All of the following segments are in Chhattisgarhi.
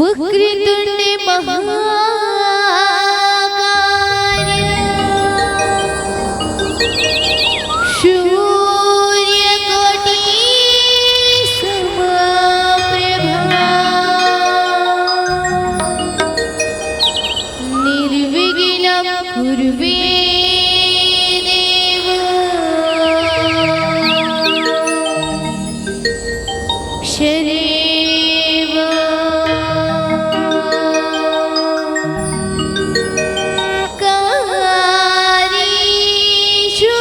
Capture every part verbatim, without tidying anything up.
वक्रतुण्ड महाकाय सूर्यकोटि समप्रभा। निर्विघ्नं कुरु मे देव सर्वकार्येषु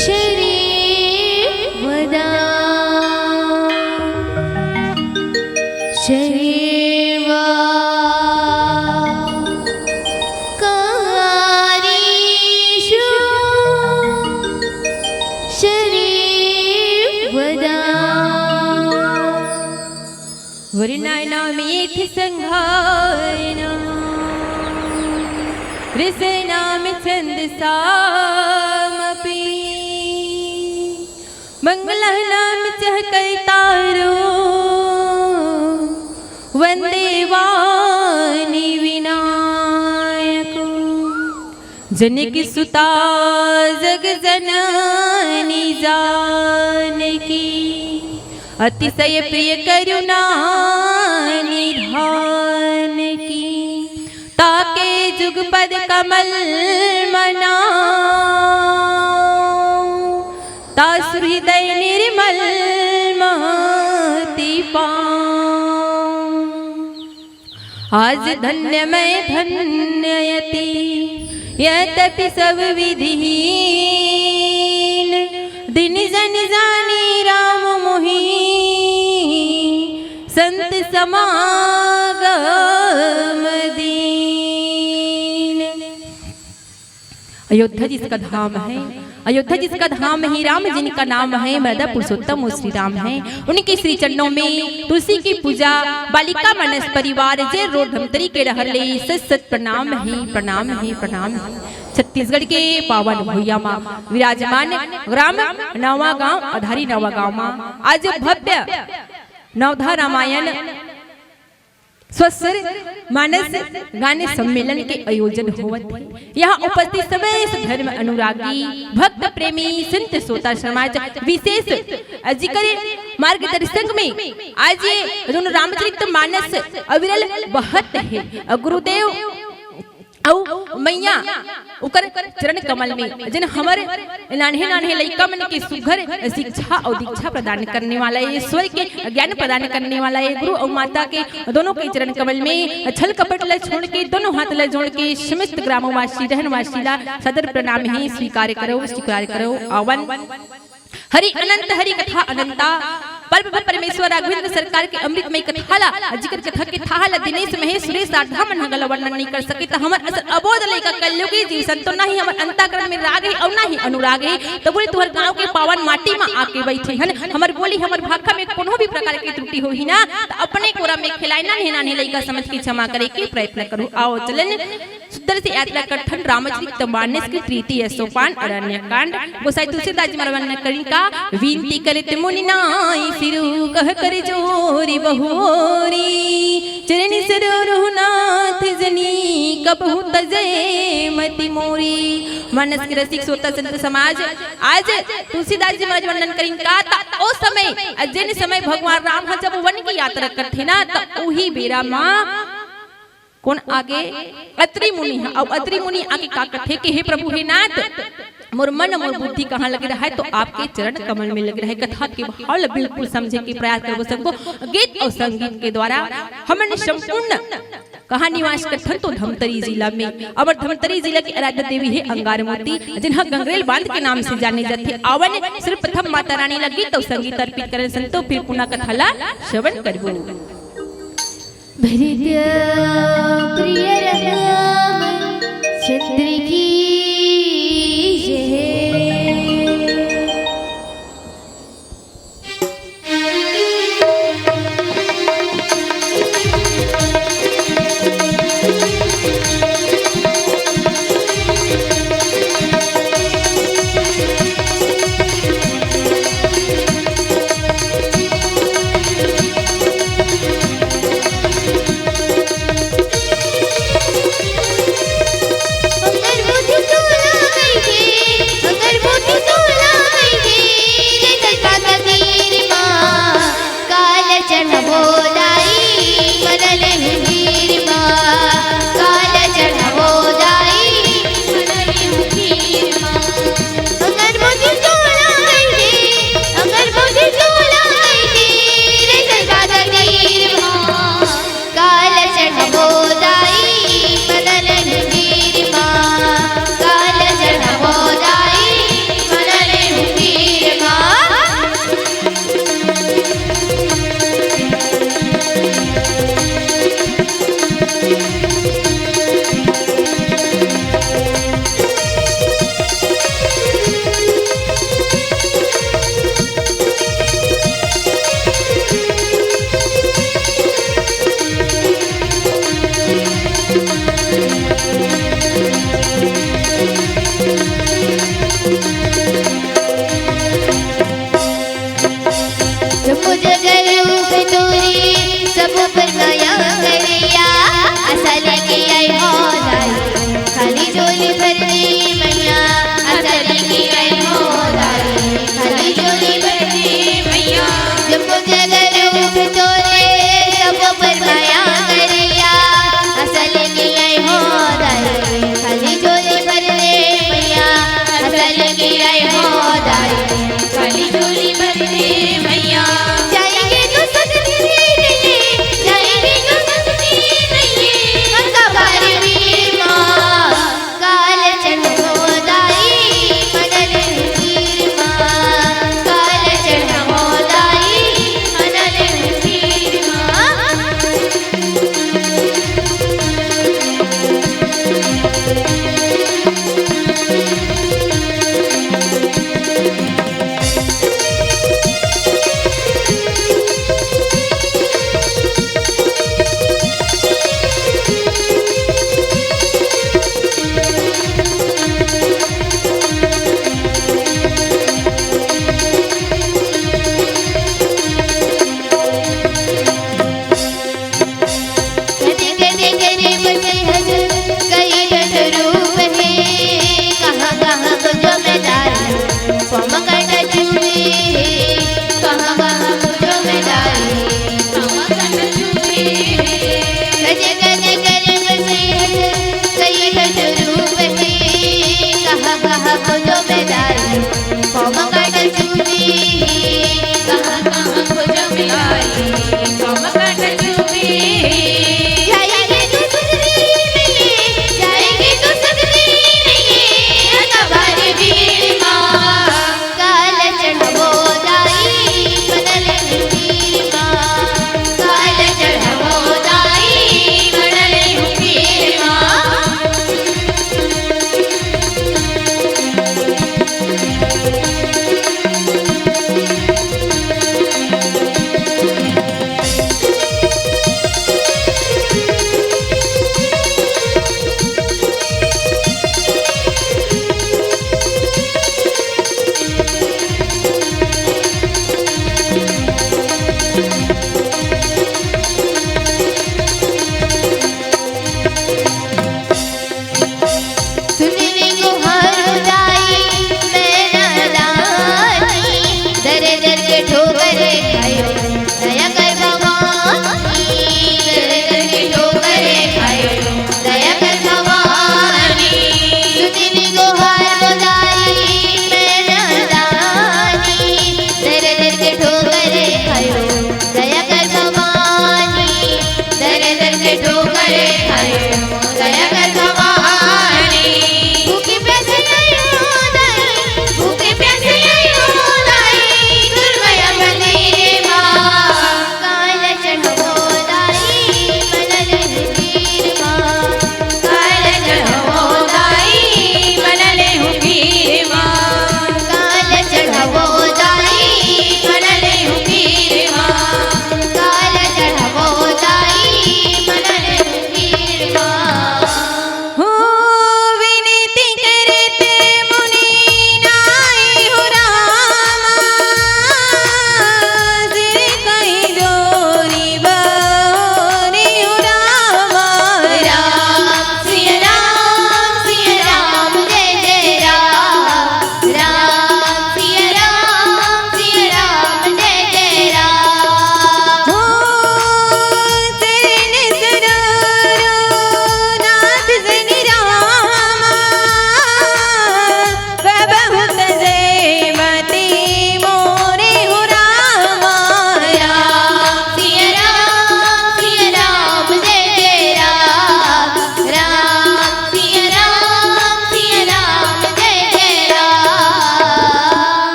सर्वदा सर्वकार्येषु सर्वदा। वर्णानामेथ संघानां रसानां छन्दसामपि। मङ्गलानां च कर्तारो वन्दे वाणि विनायको। जनकसुता जगजननी जानकी अतिशय प्रिय करुणा निधानकी। ताके जुगपद कमल मना तासु हृदय निर्मल महति पाऊं। आज धन्य मैं धन्य अति यद्यपि सब विधिहीन। दीन जन जानी राम मोहि संत समागम दीन। अयोध्या जिसका धाम है, अयोध्या जिसका धाम है, राम जिनका नाम है, मर्यादा पुरुषोत्तम वो श्री राम है। उनके श्री चरणों में तुलसी की पूजा, बालिका मानस परिवार, जे रोड धमतरी के रहर ले सत सत प्रणाम है, प्रणाम है, प्रणाम है। छत्तीसगढ़ के पावन भुइया मा विराजमान ग्राम नवा गांव, अधारी नवा गांव मा आज भव्य नवधा रामायण स्वसुर मानस गाने सम्मेलन के आयोजन होवत हे। यहाँ उपस्थित समस्त धर्म अनुरागी, भक्त प्रेमी, संत श्रोता समाज विशेष जिकर मार्गदर्शन में आज ये जोन रामचरित मानस अविरल बहत हे। गुरुदेव अउ मैया ओकर चरण कमल में, जेन हमर नान्हे नान्हे लइका मन के सुघर शिक्षा अउ दीक्षा प्रदान करने वाला हे, ईश्वर के ज्ञान प्रदान करने वाला हे, गुरु अउ माता के दोनों के चरण कमल में छल कपट ल छोड़ के, दोनों हाथ ल जोड़ के समस्त ग्रामवासी, रहनवासी ला सादर प्रणाम हे, स्वीकार करो, स्वीकार करो। आवन हरि अनंत, हरि कथा अनंता। परम परमेश्वर राघवेंद्र सरकार के अमृतमय कथा ला, जिकर कथा के थाह ला दिनेश महेश सुरेश राधा मन ह घलो वर्णन नइ कर सके, त हमर असन अबोध लइका कलयुगी जीव संतो, ना ही हमर अंतःकरण में राग हे अउ ना ही अनुराग हे। त बोली तुहर गांव के पावन माटी मा आके बइठे हन, हमर बोली हमर भाखा में कोनो भी प्रकार के त्रुटि होही ना, त अपने कोरा में खेलाय नान्हे नान्हे लइका समझ के क्षमा करे के प्रयत्न करो। आओ चलन सुंदर से यात्रा करथन रामचरित मानस के तृतीय सोपान अरण्य कांड। गोसाई तुलसीदास जी महाराज वर्णन करिन का, विनती करत मुनि नाई सिरु कह कर जोरी बहोरी, चरण सरो रघुनाथ जनी कबहु तजय मति मोरी। मानस के रसिक श्रोता संत समाज, आज तुलसीदास जी महाराज वर्णन करिन का, त ओ समय, जेन समय भगवान राम ह जब वन की यात्रा करथे ना, त उही बेरा मा कोन आगे? अत्रि मुनि ह। अउ अत्रि मुनि आके का कथे कि हे प्रभु, हे नाथ, मोर मन, मोर बुद्धि कहाँ लगे रहय, तो आपके चरण कमल में लगे रहय। कथा के भाव ल बिल्कुल समझे के प्रयास करबो संगो। गीत अउ संगीत के द्वारा हमन संपूर्ण कहाँ निवास करथन, तो धमतरी जिला में। अउ धमतरी जिला के आराध्य देवी हे अंगारमोती, जिनहा गंगरेल बांध के नाम से जाने जाथे। आवन सर्वप्रथम माता रानी ल गीत अउ संगीत अर्पित करन संतो, फिर पुनः कथा ला श्रवण करबो। भरत प्रिय राम चंद्र की जय।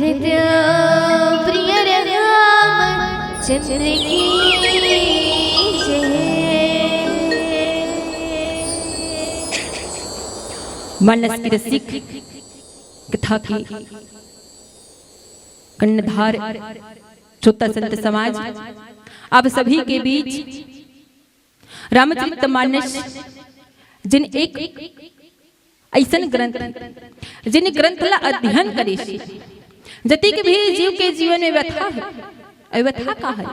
प्रिय रामचंद्र की जय। मानस की रसिक कथा के कर्णधार श्रोता संत समाज, आप सभी के बीच रामचरित मानस, जिन एक अइसन ग्रंथ, जिन ग्रंथ ला अध्ययन करे से, जतिक भी जीव के जीवन में व्यथा है, अउ व्यथा का है?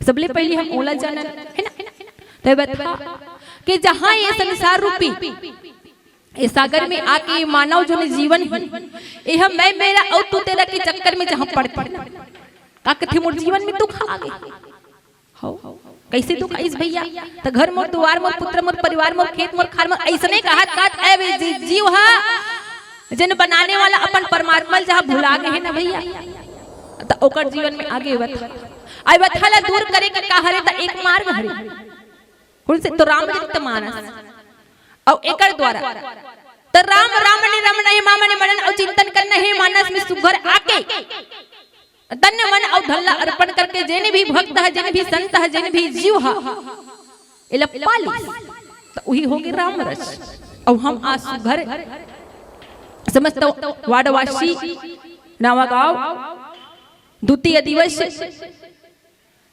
सबले पहली हम ओला जानन, है ना? तो व्यथा के जहाँ ये संसार रूपी ए सागर में आके मानव जोन जीवन ही, ए हम मैं मेरा अउ तू तेरा के चक्कर में जहाँ पड़थे ना, का कथे मोर जीवन में दुख आ गे। हो, कैसे दुख आइस भैया? त घर मोर, दुआर मोर, पुत्र मोर, परिवार मोर, खेत मोर, खार मोर, अइसने कहत कहत ए वे जी-, जीव हा जेन बनाने वाला अपन परमात्मा ल जहाँ भुला गे हे ना भैया, त ओकर जीवन में आगे व्यथा, अउ व्यथा ला दूर करे के का हरे? त एक मार्ग हरे, कौन से? तो रामचरित मानस। अउ एकर द्वारा त राम राम ने रमन हे, मामन मरन अउ चिंतन करना हे, मानस में सुघर आके तन मन अउ धन ला अर्पण करके जेन भी भक्त है, जेन भी संत है, जेन भी जीव है, एला पालिस, त उही होगे राम रस। अउ हम आज सुघर समस्त वार्डवासी नवागांव द्वितीय दिवस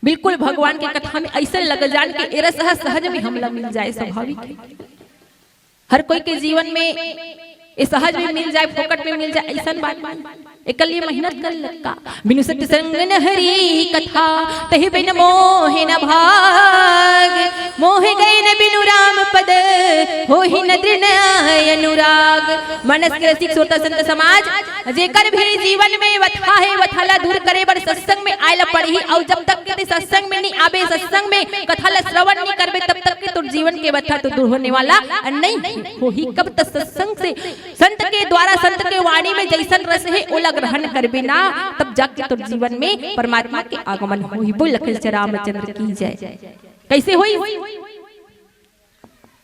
बिल्कुल भगवान के कथा में अइसन लग जान के ए रस ह सहज में हमला मिल जाए, स्वाभाविक है। हर कोई के जीवन में ए सहज में मिल जाए, फोकट में मिल जाए, अइसन बात नहीं। एकर लिए मेहनत करे लगही। बिनु सत्संग न हरि कथा, तहि बिन मोहे न भाग। मोहे गए न बिनु राम पद, होहि न दृढ़ अनुराग। मानस के रसिक श्रोता संत समाज, जेकर भी जीवन में व्यथा हे, व्यथा ला दूर करे बर सत्संग में आए ला पड़ही। अउ जब तक के तैं सत्संग में नहीं आबे, सत्संग में कथा ला श्रवण नहीं करबे, तब तक के तोर जीवन के व्यथा तो दूर होने वाला नहीं हे। होही कब? त सत्संग से, संत के द्वारा, संत के वाणी में जइसन रस हे, ओला ग्रहण करबे ना, तब जाके तोर जीवन में परमात्मा के आगमन होही। बोल लखन से रामचंद्र की जय। कैसे होही?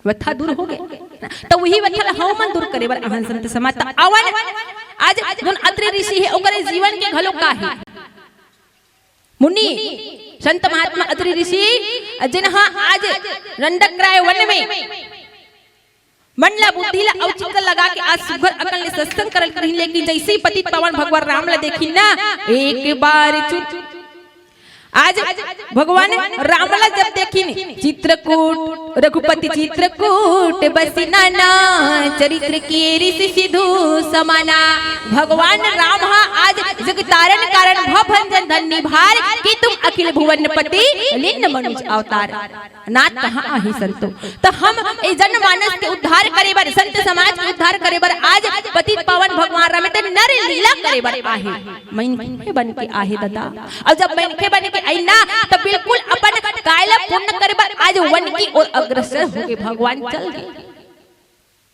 व्यथा दूर हो गे। त उही व्यथा ला हमन दूर करे बर आहन संत समाज। त आवन, आज जोन अत्रि ऋषि हे, ओकरे जीवन के घलो का हे? मुनि, संत महात्मा अत्रि ऋषि, जेन हा आज रंडकराय वन में मन ला, बुद्धि ला अउ चित्त लगा के आज सुघर अकन ले सत्संग करत रहिन, लेकिन जइसे ही पतित पावन भगवान राम ला देखिन ना, एक बार चुप। आज भगवान राम ला जब देखिन, चित्रकूट रघुपति चित्रकूट बसि नाना, चरित्र कीर्ति सिधु समाना। भगवान राम हा आज जग तारण कारण, भव भंजन धन निवार, कि तुम अखिल भुवन पति लीन मनुज अवतार। नाथ कहाँ आहे संतो? त हम ए जनमानस के उद्धार करे बर, संत समाज के उद्धार करे बर आज पतित पावन भगवान राम ते नर लीला करे बर आहे, मनखे बन के आहे ददा। अउ जब मनखे बन के आइन ना, त बिल्कुल अपन काय ला पूर्ण करे बर आज वन की ओर अग्रसर होके भगवान चल गे।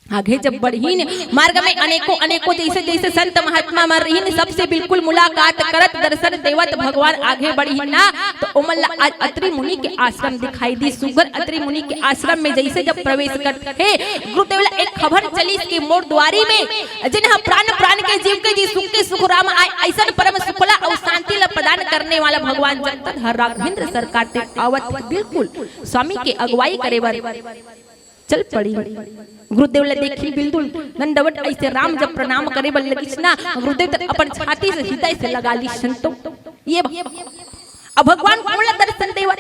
आगे जब बढ़िन मार्ग में अनेकों, अनेकों जइसे, जइसे संत महात्मा मन रहिन, सबसे बिल्कुल मुलाकात करत, दर्शन देवत भगवान आगे बढ़िन ना, त ओमन ला आज अत्रि मुनि के आश्रम दिखाई दिस। सुघर अत्रि मुनि के आश्रम में जइसे जब प्रवेश करथे, गुरुदेव ला एक खबर चलिस कि मोर दुआरी में जेन हा प्राण, प्राण के जीव के जी सुख के सुख राम आय, अइसन परम सुखला अउ शांति ला प्रदान करने वाला भगवान जगत हर राघवेंद्र सरकार ते आवत हे। बिल्कुल स्वामी के अगुवाई करे बर चल पड़िन। गुरुदेव ला देखिन बिल्कुल दंडवत अइसे राम जब प्रणाम करे बर लगिस ना, गुरुदेव त अपन छाती से हृदय से लगा लिस संतो। ए अब भगवान कोन ला दर्शन देवत?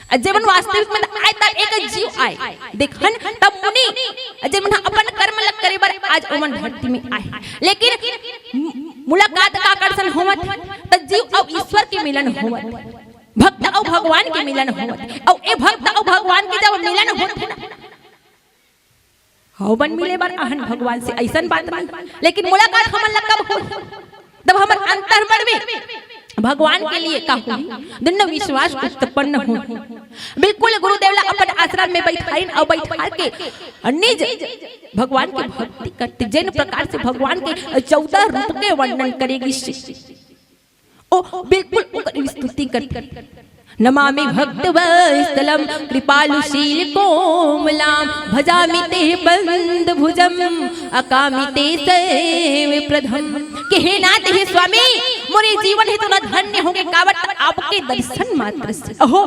अ जेमन वास्तविक में आय, त एक जीव आय। देखन, तब मुनि, अ जेमन अपन कर्म ला करे बर आज ओमन धरती में आय। लेकिन मु-, मुलाकात काकर सन होवत, त जीव अउ ईश्वर के मिलन होवत। भक्त अउ भगवान के मिलन होवत, अउ ए भक्त अउ भगवान के जब मिलन होत हे ना, हमन मिले बर आहन भगवान से, अइसन बात नहीं। लेकिन मुलाकात हमन ला कब होही? तब हमर अंतर्मन में भगवान के लिए का होही? दृढ़ विश्वास उत्पन्न होही। बिल्कुल गुरुदेव ला अपन आश्रम में बैठाइन अउ बैठा के निज भगवान के भक्ति करथे, जेन प्रकार से भगवान के चौदह रूप के वर्णन करे गिस। ओ बिल्कुल ओकर स्तुति करथे। नमामि भक्तवत्सलं कृपालुशीलकोमलां। भजामि ते पद्मभुजं अकामि ते सेवप्रदम्। कि हे नाथ, हे स्वामी, मोर ये जीवन हे तो ना धन्य होगे, काबर त आपके दर्शन मात्र से। अहो,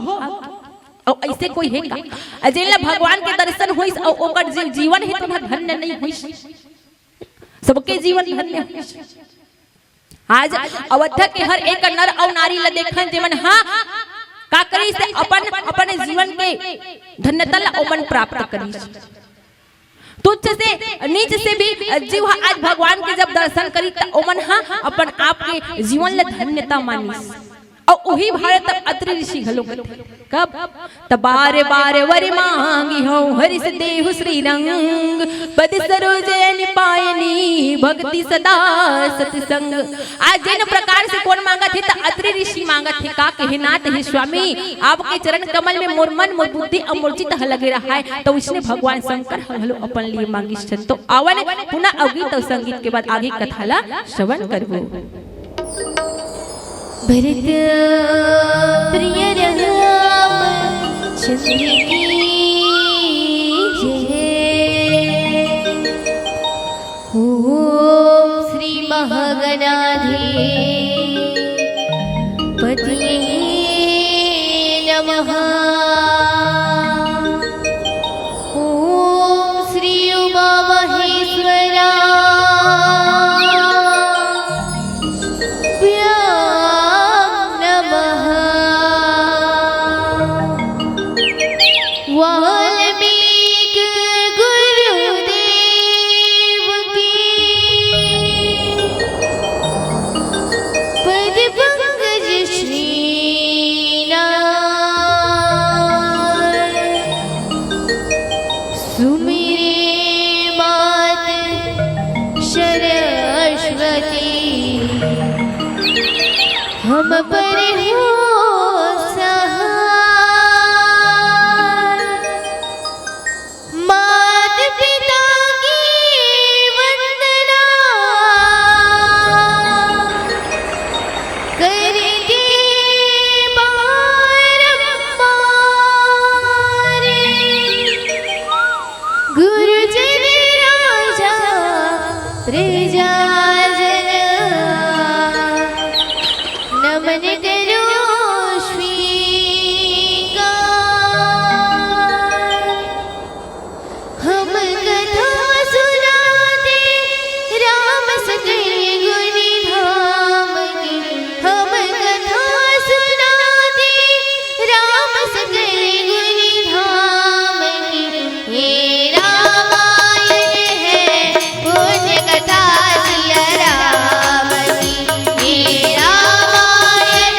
अउ ऐसे कोई हे का? अ जेन ला भगवान के दर्शन होइस अउ ओकर जी-, जीवन हे तो ना धन्य नहीं होइस। सबके जीवन धन्य होइस। आज अवध के हर एक नर अउ नारी ला देखन, जेमन हा का करिस, अपन, अपन जीवन के धन्यता ला ओमन प्राप्त करिस। तुच्छ से, नीच से भी जीव हा आज भगवान के जब दर्शन करी, त ओमन हा अपन आप के जीवन ला धन्यता मानिस। अउ उही बात अत्रि ऋषि घलो कथे। कब? त बार बार वर मांगी हूँ, हरि से देहु श्री रंग, पद सरोज अन पायनी, भक्ति सदा सतसंग। आज जेन प्रकार से कोन मांगत हे, त अत्रि ऋषि मांगत हे का, कि हे नाथ, हे स्वामी, आपके चरण कमल में मोर मन, मोर बुद्धि अउ मोर चित्त ह लगे रहाय। त ओइसने भगवान शंकर ह घलो अपन लिए मांगिस छन। तो आवन पुनः अउ गीत अउ संगीत के बाद आगे कथा ला श्रवण करबो। भरत प्रिय राम चंद्र की जय। ओम श्री महागणाधिपति नमः। ओम श्री उमा महेश्वरा भ्यां नमः। वाल्मीकि गुरुदेव की पद पंकज श्रीनाथ। सुमिरे मात सरस्वती, हम पर हो सहाय। मात पिता की वंदना करके बारंबार, गुरुजन राजा प्रजाजन, नमन करो स्वीकार। हम कथा सुनाते राम सकल गुण धाम की, हम कथा सुनाते राम सकल गुण धाम की। ये रामायण है पुण्य कथा सिया राम की, ये रामायण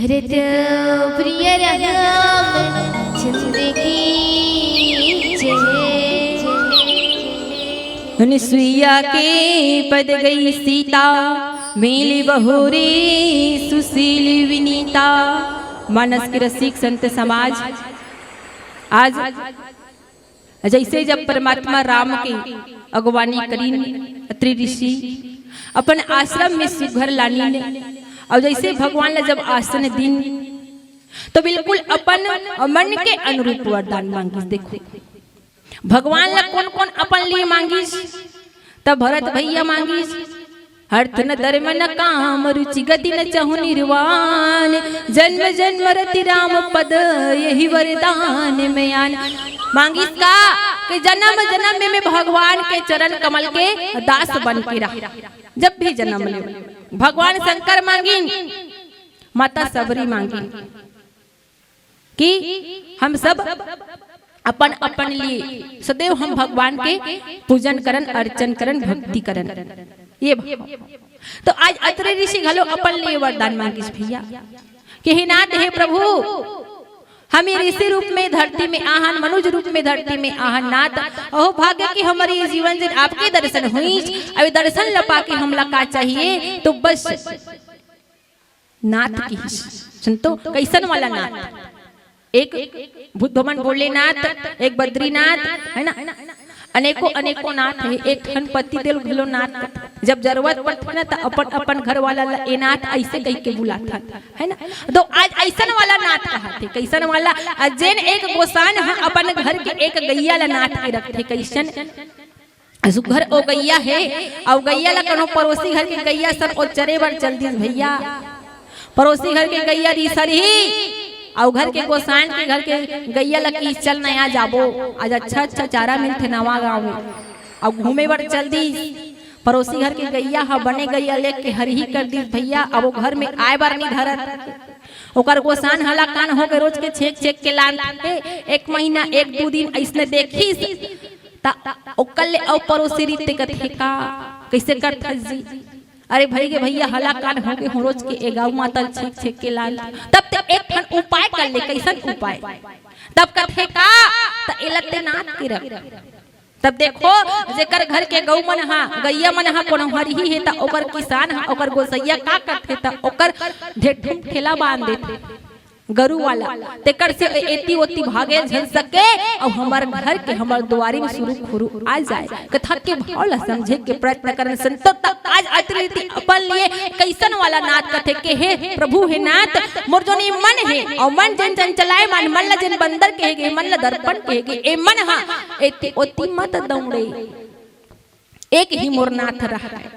प्रिय राम चंद्र की जय। सुइया के पद गई सीता, मिली बहुरी सुशील विनीता। मानस के रसिक संत समाज, आज जैसे जब परमात्मा राम के अगवानी करीन, अत्रि ऋषि अपन आश्रम में सुघर लानीन, अउ जैसे भगवान ला जब आसन दीन, तो बिल्कुल अपन मन के अनुरूप वरदान मांगिस। देखो, भगवान ला कोन कोन अपन लिए मांगिस? तब भरत भैया मांगिस, अर्थ न धर्म न काम, रुचि गति न चाहु निर्वाण, जन्म जन्म रति राम पद, यही वरदान में आन। मांगिस का कि जन्म जन्म में मैं भगवान के चरण कमल के दास बन के रहा। जब भी जन्म ले, भगवान शंकर मांगिन, माता सबरी मांगिन कि हम सब अपन अपन लिए सदैव हम भगवान के पूजन करन, अर्चन करन, भक्ति करन। ये भाव। तो आज अत्रि ऋषि घलो अपन लिए वरदान मांगिस भैया कि हे नाथ, हे प्रभु, हम ये ऋषि रूप में धरती में आहन, मनुष्य रूप में धरती में आहन नाथ, अहो भाग्य कि हमर ये जीवन जिन आपके दर्शन हुई। अब दर्शन ल पाके हमला का चाहिए? तो बस नाथ किहिस। संतो, कैसन वाला नाथ? एक भूत भवन भोलेनाथ, एक बद्रीनाथ, है ना? अनेको अनेको नाथ हे। एक ठन पति देव घलो नाथ। जब जरूरत पड़थे ना, त अपन अपन घर वाला ला ए नाथ ऐसे कह के बुलाथन, है ना? तो आज ऐसन वाला नाथ कहाथे, कैसन वाला? आ, जेन एक गोसान ह अपन घर के एक गैया ला नाथ के रखथे, कैसन? सुघर ओ गैया हे, अउ गैया ला कोनो पड़ोसी घर के गैया सब ओ चरे बर चल दिस भैया। पड़ोसी घर के गैया रिसरही, अउ घर के गोसाइन के घर के गैया ला किहिस चल नया जाबो, आज अच्छा अच्छा चारा मिलथे नवा गाँव में, अउ घूमे बर चल दिस। पड़ोसी घर के गैया ह बने गैया लेके हरही कर दिस भैया, अब ओ घर में आए बर नइ धरत। ओकर गोसान हलाकान होके रोज के छेक छेक के लानथे, एक महीना एक दू दिन अइसने देखिस, त ओकर ले अउ पड़ोसी रीते कथे का, कैसे करथस जी? अरे भई गे भैया, हलाकान होगे हूँ, रोज के ए गऊ माता ल छेक छेक के लान। तब ते एक ठन उपाय कर ले। कैसन उपाय? तब कथे का, त एला ते नाथ के रख। तब देखो, जेकर घर के गऊ मन हा, गैया मन हा कोनो हरही हे, त ओकर किसान हा, ओकर गोसैया का करथे, त ओकर ढेठुम ठेला बांध देथे। गरू वाला, तेकर से ए-, एती ओती भागे झन सके, अउ हमर घर के, हमर दुआरी में सुरु खुरु आ जाए। कथा के भाव ला समझे के प्रयत्न करन संतो। त आज अत्रि ऋषि अपन लिए कैसन वाला नाथ कथे के, हे प्रभु, हे नाथ, मोर जोन ए मन हे, अउ मन जेन चंचलायमान, मन ला जेन बंदर कहे गे, मन ला दर्पण कहे गे, ए मन हा एती ओती मत दौड़े, एक ही मोर नाथ रहय।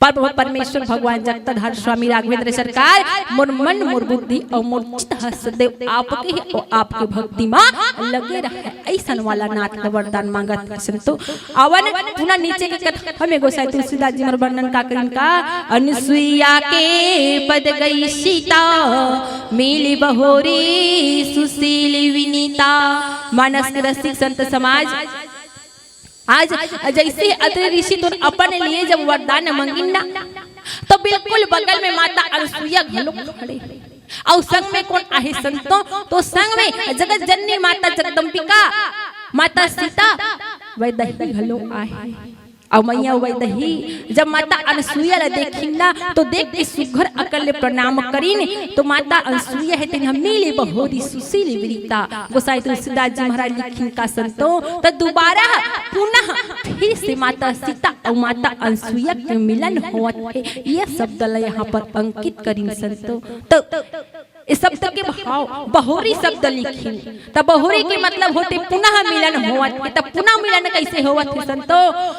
पर परमेश्वर भगवान जगताधार स्वामी राघवेंद्र सरकार, मोर मन, मोर बुद्धि अउ मोर चित्त ह सदैव आपके हे अउ आपके भक्ति मा लगे रहय। अइसन वाला नाथ ला वरदान मांगत संतो। आवन पुनः नीचे के कथा में गोसाई तुलसीदास जी मोर वर्णन का करिन का, अनुसुईया के पद गई सीता, मिली बहुरी सुशील विनीता। मानस के रसिक संत समाज, आज जैसे अत्रि ऋषि तोन अपन लिए जब वरदान मंगिन ना, तो बिल्कुल बगल में माता अनसुईया घलो खड़े हे। अउ संग में कोन आहे संतो? तो संग में जगत जननी माता जगदम्बिका, माता सीता, वैदेही घलो आहे। अउ मैया वैदेही जब माता अनसुईया ला देखिन ना, तो देख के सुघर अकन ले प्रणाम करिन। तो माता अनसुईया हे तेन ह मिली बहुरी सुशील विनीता। गोसाई तुलसीदास जी महाराज लिखिन का संतो, त दुबारा पुनः फिर से माता सीता अउ माता अनसुईया के मिलन होवत हे, ये शब्द ला यहाँ पर अंकित करिन संतो। तो ए शब्द के भाव बहुरी शब्द लिखिन, त बहुरी के मतलब होथे पुनः मिलन होवत हे। त पुनः मिलन कैसे होवत हे संतो?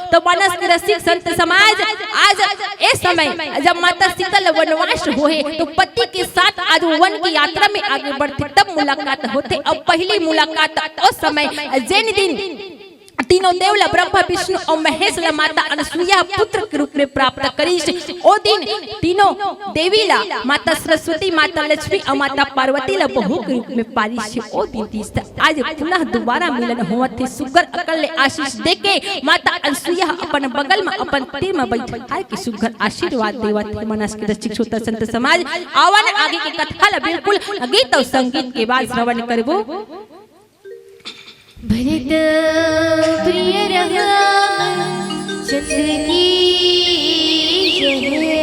तो मानस के रसिक संत समाज, आज ए समय जब माता सीता ल वनवास होहे, तो पति के साथ आज वो वन की यात्रा में आगे बढ़थे, तब मुलाकात होथे। अउ पहली मुलाकात ओ समय, जेन दिन तीनों देव ला, ब्रह्मा, विष्णु अउ महेश ला माता अनसुईया पुत्र के रूप में प्राप्त करिस। ओ दिन तीनों देवी ला, माता सरस्वती, माता लक्ष्मी अउ माता पार्वती ला बहू के रूप में पारिस। ओ दिन तीज त आज पुनः दोबारा मिलन होवत हे। सुग्घर अकन ले आशीष देके माता अनसुईया अपन बगल में अपन तीर में बैठाय के सुग्घर आशीर्वाद देवत हे। मन के रसिक श्रोता संत समाज, आवा न आगे के कथा ला बिल्कुल गीत अउ संगीत के बाद श्रवण करबो। भरत प्रिय राम चंद्र की जय।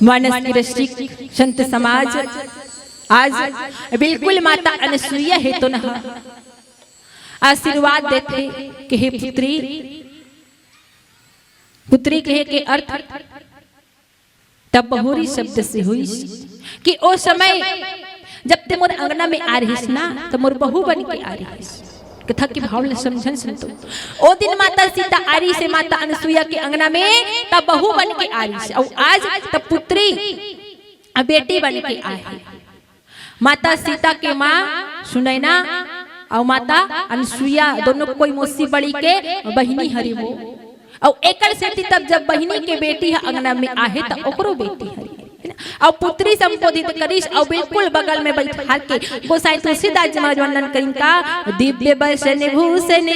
मानस के रसिक संत समाज, आज बिल्कुल माता अनसुईया हे तो न आशीर्वाद देथे कि हे पुत्री, पुत्री कहे के अर्थ तब बहुरी शब्द से होइस कि ओ समय जब ते मोर अंगना में आ रहिस ना, त मोर बहू बन के आ रहिस। कथा के भाव ल समझन संतो। ओ दिन माता सीता आ रहिस हे माता अनसुईया के अंगना में, तब बहू बन के आ रहिस हे। अउ आज तब पुत्री, अ, बेटी बन के आए हे। माता सीता के माँ सुनैना अउ माता अनसुईया दोनों कोई मौसी बड़ी के बहिनी हरे वो। अउ एकर सेती तब जब बहिनी के बेटी ह अंगना में आहे त ओकरो बेटी हरे, है ना? अउ पुत्री संबोधित करिस अउ बिल्कुल बगल में बैठार के गोसाई तुलसीदास जी महाराज वर्णन करिन का, दिव्य बसन भूषण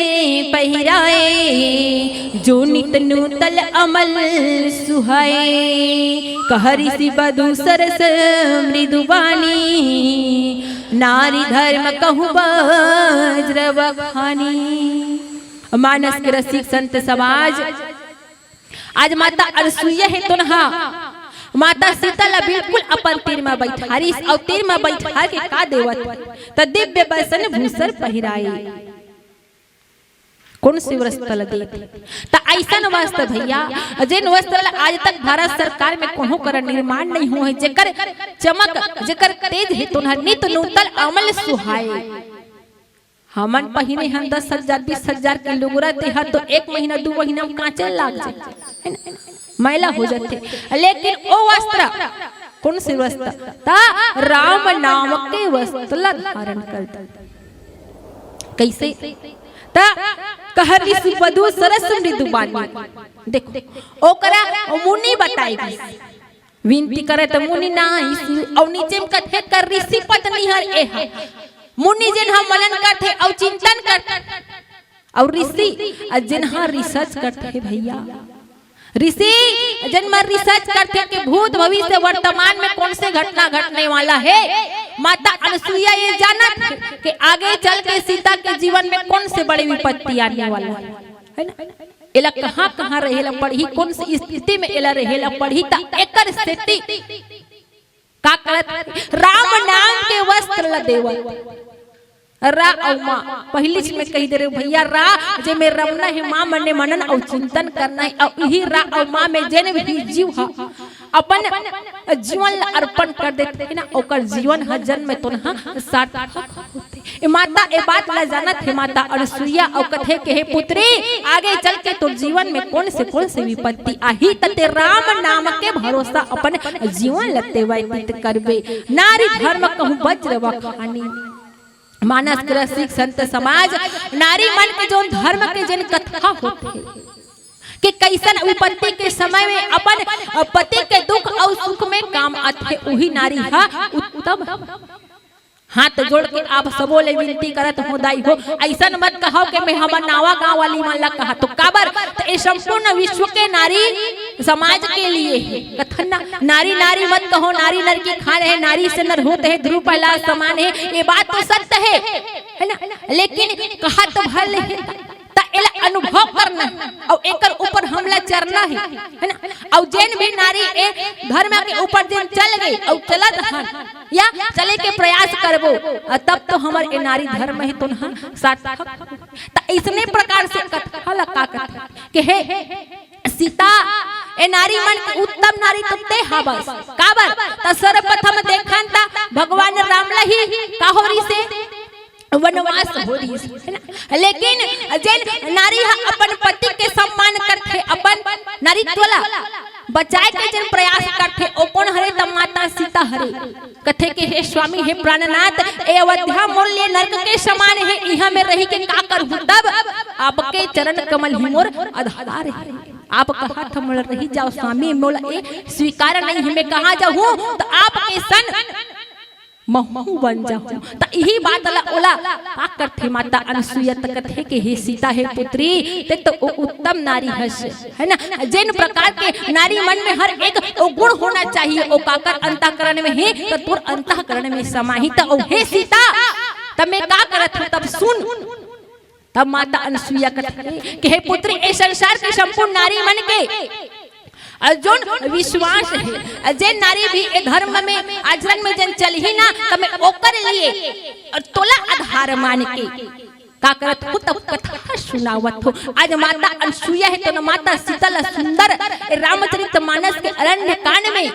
पहिराए, जो नित नूतल अमल सुहाए। कह ऋषि बधु सरस मृदुवाणी, नारी धर्म कहूँ वज्र वखानी। मानस के रसिक संत समाज, आज माता अनसुईया हे तोन हा माता सीता ला बिल्कुल अपन तीर म बैठारिस अउ तीर म बैठार के का देवत हे? त दिव्य बसन भूषण पहिराए। कोन से वस्त्र ला देत हे? त अइसन वस्त्र भैया, जेन वस्त्र ला आज तक भारत सरकार में कोनो करा निर्माण नहीं होए हे, जेकर चमक, जेकर तेज हे तोन हा नित नूतल अमल सुहाए। हमन पहिने हन दस हजार, बीस हजार के लुगरा, तेहा तो एक महीना, दू महीना में कांचे लाग जाथे, है ना? मैला हो जाथे। लेकिन ओ वस्त्र, कोन से वस्त्र? त राम नाम के वस्त्र ला धारण करथे। कइसे? त कह ऋषि बधु सरस मृदुवाणी। देखो, ओकरा मुनि बताए गिस। विनती करे त मुनि ना आइस, अउ नीचे में कथे कर ऋषि पत्नी हर एहा। मुनि जेन ह मनन करथे अउ चिंतन करथे, अउ ऋषि, अ, जेन ह research करथे भैया, ऋषि जेन म research करथे कि भूत भविष्य वर्तमान में कोन से घटना घटने वाला हे। माता अनसुईया ये जानत हे कि आगे चल के सीता के जीवन में कोन से बड़े विपत्ति आने वाला हे, है ना? एला कहाँ-कहाँ रहे ला पड़ही, कोन से स्थिति में एला रहे ला पड़ही, त एकर सेती का करत? राम नाम के वस्त्र ला देवत। रा अउ मा, पहिलीच में कहि दे रहे भैया, रा जे में रमना हे, मा मने मनन अउ चिंतन करना हे, अउ इही रा अउ मा में जेन भी जीव ह अपन जीवन ला अर्पण कर देथे ना, ओकर जीवन ह जन्म तोन ह सार्थक होथे। ए माता ए बात ला जानत हे माता अनसुईया अउ कथे के हे पुत्री, आगे चल के तोर जीवन में कोन से कोन से विपत्ति आही, त ते राम नाम के भरोसा अपन जीवन ला ते व्यतीत करबे। नारी धर्म कहूँ वज्र वखानी। मानस के रसिक संत समाज, नारी मन के जोन धर्म के जेन कथा होथे कि कइसन विपत्ति के समय में अपन पति के दुख अउ सुख में काम आथे, उही नारी ह उत्तम। हाथ जोड़ के आप सबो ले विनती करत हों दाई हो, अइसन मत कहव के मैं हमर नावा गांव वाली मन ला कहा, तो काबर? त ए संपूर्ण विश्व के नारी समाज के लिए हे। कथन ना, नारी नारी मत कहो, नारी नर की खान है, नारी से नर होत है, ध्रुव प्रहलाद समान है। ये बात तो सत्य है, है ना? लेकिन कहा तो भले है, त एला अनुभव करना है, अउ एकर ऊपर हमला चरना है, है ना? अउ जेन भी नारी ए धर्म के ऊपर जेन चल गई अउ चलत हन या चले के प्रयास करबो, अ, तब तो हमर ए नारी धर्म ही तो ना सार्थक। त इसने प्रकार से कथा ला का कथे के हे सीता, ए नारी मन के उत्तम नारी तो ते हवस। काबर? त सर्वप्रथम देखन त भगवान राम ला ही का हो रहिसे, वनवास हो रहिसे, है ना? लेकिन जेन नारी ह अपन पति के सम्मान करथे, अपन नारीत्व ला बचाए के जेन प्रयास करथे, ओ कोन हरे? त माता सीता हरे। कथे के हे स्वामी, हे प्राणनाथ, ए अयोध्या मोर लिए नरक के समान हे, इहाँ में रहि के का करहूँ? तब आपके चरण कमल ही मोर आधार हे। आप कहत ह मोला रहि जाव स्वामी, मोला ए स्वीकार नहीं हे, मैं कहाँ जाहूँ? त आपके सन महूँ बन जाहूँ। त इही बात ला ओला का करथे माता अनसुईया, त कथे के हे सीता, हे पुत्री, ते तो ओ उत्तम नारी हस, है ना? जेन प्रकार के नारी मन में हर एक ओ गुण होना चाहिए, ओ काकर अंतःकरण में हे, त तोर अंतःकरण में समाही। त ओ हे सीता, त मैं का करत हूँ, तब सुन। तब माता अनसुईया कथे कि हे पुत्री, ए संसार के संपूर्ण नारी मन के अउ जोन विश्वास हे, अउ जेन नारी भी ए धर्म में आचरण में जेन चलही ना, त मैं ओकर लिए अउ तोला आधार मान के का करत हूँ, तब कथा सुनावत हो। आज माता अनसुईया हे तो ना माता सीता ला सुंदर ए रामचरित मानस के अरण्य कांड में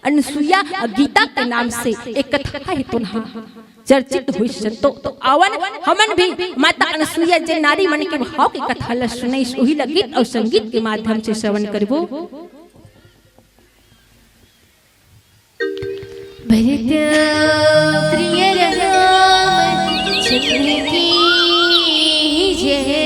अनसुईया गीता के नाम से एक कथा हे तो ना चर्चित होइस संतो। तो आवन हमन भी माता अनसुईया जे नारी मन के भाव के कथा ला सुनइस, उही ला गीत अउ संगीत के माध्यम से श्रवण करबो। भरत प्रिय राम चंद्र की जय।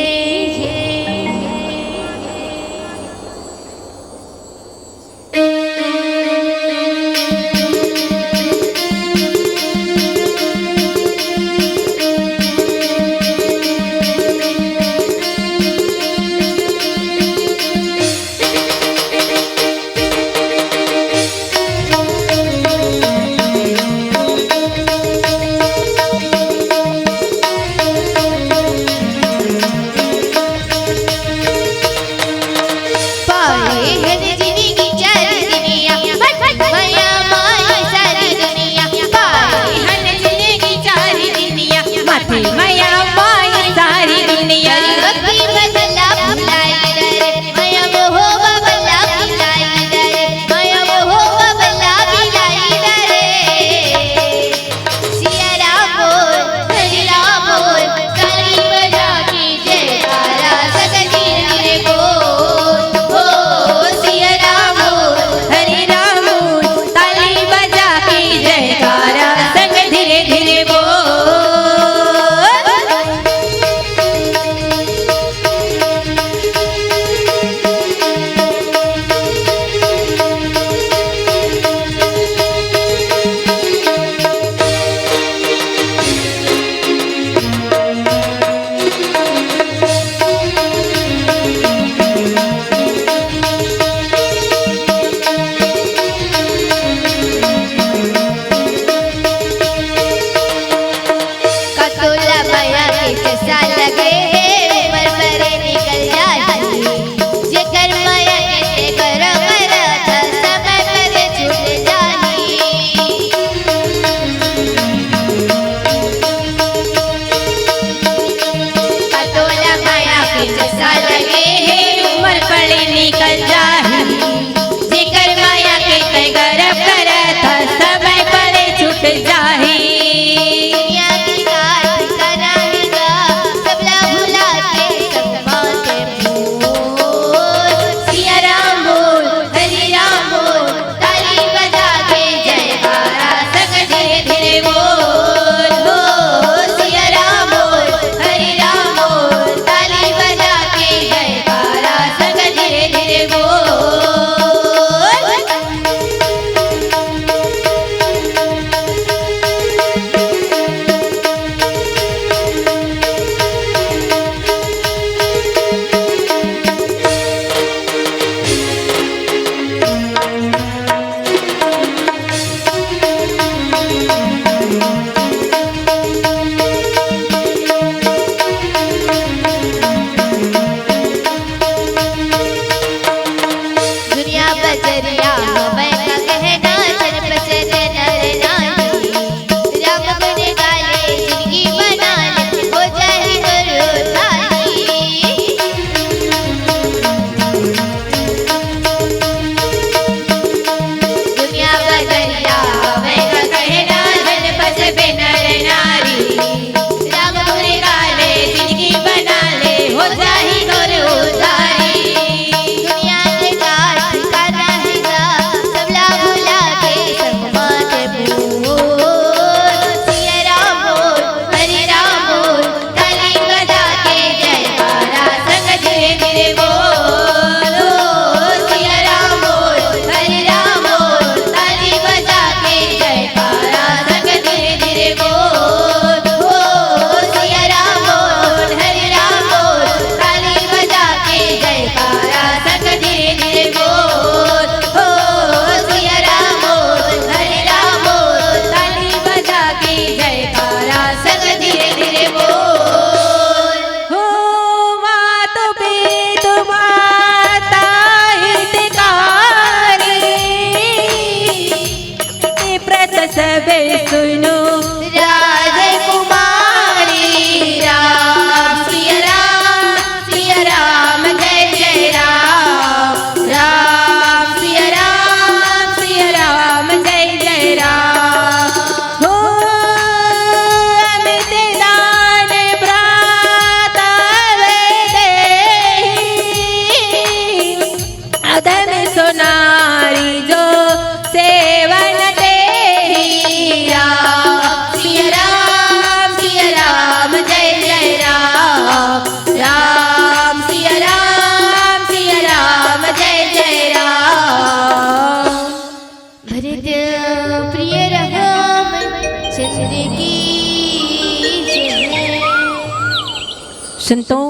संतो,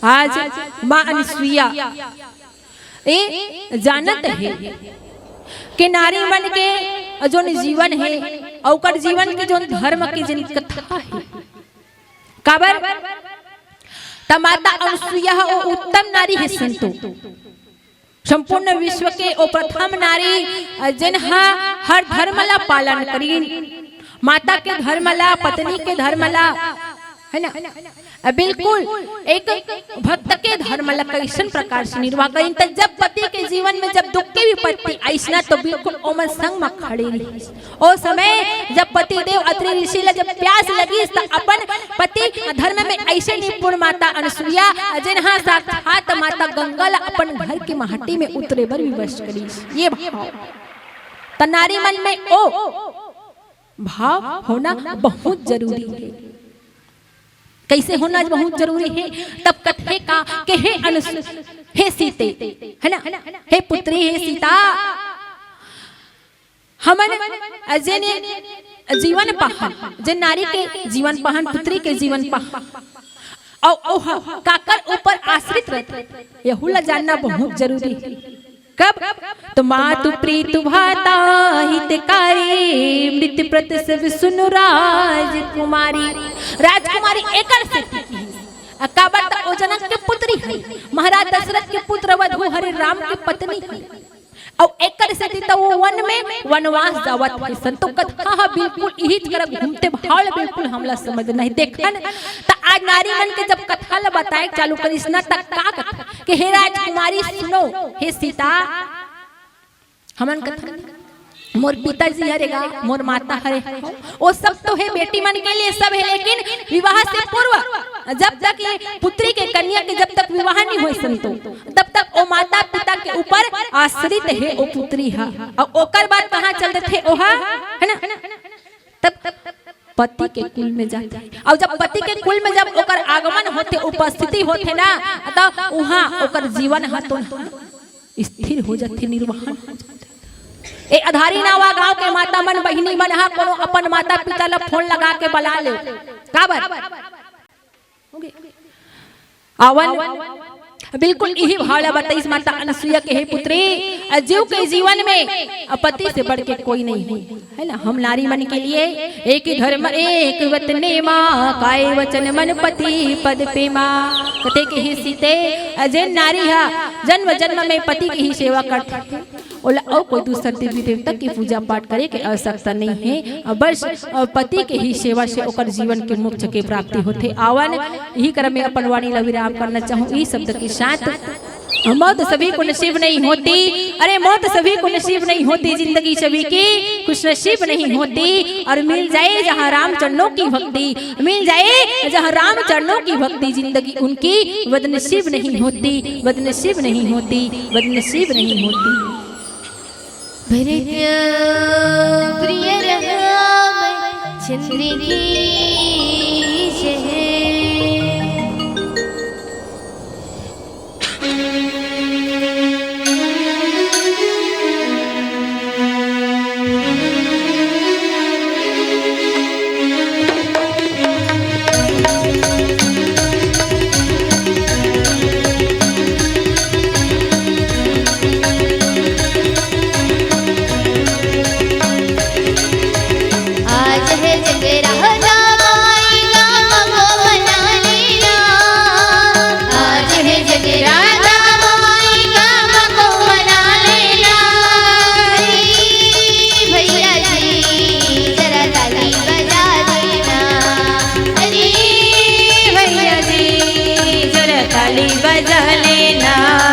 आज माँ अनसुईया ए जानत हे कि नारी मन के जोन जीवन हे, ओकर जीवन के जोन धर्म के जिन कथा हे। काबर? त माता अनसुईया ह ओ उत्तम नारी हे संतो। संपूर्ण विश्व के ओ प्रथम नारी, अ, जेन ह हर धर्म ला पालन करीन, माता के धर्म ला, पत्नी के धर्म ला, है ना? अ, बिल्कुल एक भक्त के धर्म ला कइसन प्रकार से निर्वाह करीन। त जब पति के जीवन में जब दुख के विपत्ति आइस ना, तो बिल्कुल ओमन संग म खड़े रहिस। ओ समय जब पति देव अत्रि ऋषि ला जब प्यास लगिस, त अपन पति धर्म में अइसे निपुण माता अनसुईया, जेन ह साक्षात माता गंगा ला अपन घर के माटी में उतरे बर विवश करिस। ये भाव त नारी मन में ओ भाव होना बहुत जरूरी हे। कइसे होना बहुत जरूरी हे? तब कथे का के हे अनसु-, हे सीते, है ना, हे पुत्री, हे सीता, हमन जेन जीवन पाहन, जेन नारी के जीवन पाहन, पुत्री के जीवन पाहन, अउ ओह काकर ऊपर आश्रित रहिथे, यहू ला जानना बहुत जरूरी हे। कब? तो मातु प्रीतु भ्राता हितकारी, मृत प्रत सब सुनु राजकुमारी। राजकुमारी एकर सेती किहिस। अ, काबर त ओ जनक के पुत्री हरे, महाराज दशरथ के पुत्र वधू हरे, राम के पत्नी हरे। अउ एकर सेती त वो वन में वनवास जावत हे। संतो, कथा ह बिल्कुल इही करा घूमथे, भाव ल बिल्कुल हमला समझना हे। देखन त आज नारी मन के जब कथा ल बताए चालू करिस ना, त का कथा के, हे राजकुमारी सुनो, हे सीता, हमन कथा, मोर पिताजी हरे गा, मोर माता हरे, ओ सब तो हे बेटी मन के लिए सब हे, लेकिन विवाह से पूर्व जब तक ये पुत्री के, कन्या के जब तक विवाह नहीं होय संतो, तब तक ओ माता पिता के ऊपर आश्रित हे ओ पुत्री हा। अउ ओकर बाद कहाँ चल देथे ओहा, है ना? तब पति के कुल में जाथे। अउ जब पति के कुल में जब ओकर आगमन होथे, उपस्थिति होथे ना, त उहाँ ओकर जीवन ह तो स्थिर हो जाथे, निर्वाहन हो जाथे। ए अधारी नावा गांव के माता मन, बहिनी मन ह कोनो अपन माता पिता ला फोन लगा के बला ले। काबर? आवन, बिल्कुल इही भाव ला बताइस माता अनसुईया के, हे पुत्री, अ, जीव के जीवन में, अ, पति से बढ़ के कोई नहीं है, है ना? हम नारी मन के लिए एक ही धर्म एक व्रत नेमा, काय वचन मन पति पद पेमा। कथे के हे सीते, अ, जेन नारी हा जन्म जन्म में पति के ही सेवा करथे, ओला अउ कोई दूसर देवी देवता के पूजा पाठ करे के आवश्यकता नहीं है। अ, बस, अ, पति के ही सेवा से ओकर जीवन के मोक्ष के प्राप्ति होथे। आवन, इही क्रम में अपन वाणी ला विराम करना चाहूँ। ई शब्द के साथ, मौत सभी को नसीब नहीं होती, अरे मौत सभी को नसीब नहीं होती, जिंदगी सभी की खुश नसीब नहीं होती। और मिल जाए जहाँ राम चरणों की भक्ति, मिल जाए जहाँ राम चरणों की भक्ति, जिंदगी उनकी बदनसीब नहीं होती, बदनसीब नहीं होती, बदनसीब नहीं होती। भरत प्रिय राम चंद्र की जय। आज है जगराता माई गाँव को मना लेना। आज है जगराता माई गाँव को मना लेना। अरे भैया जी जरा ताली बजा देना। अरे भैया जी जरा ताली बजा लेना।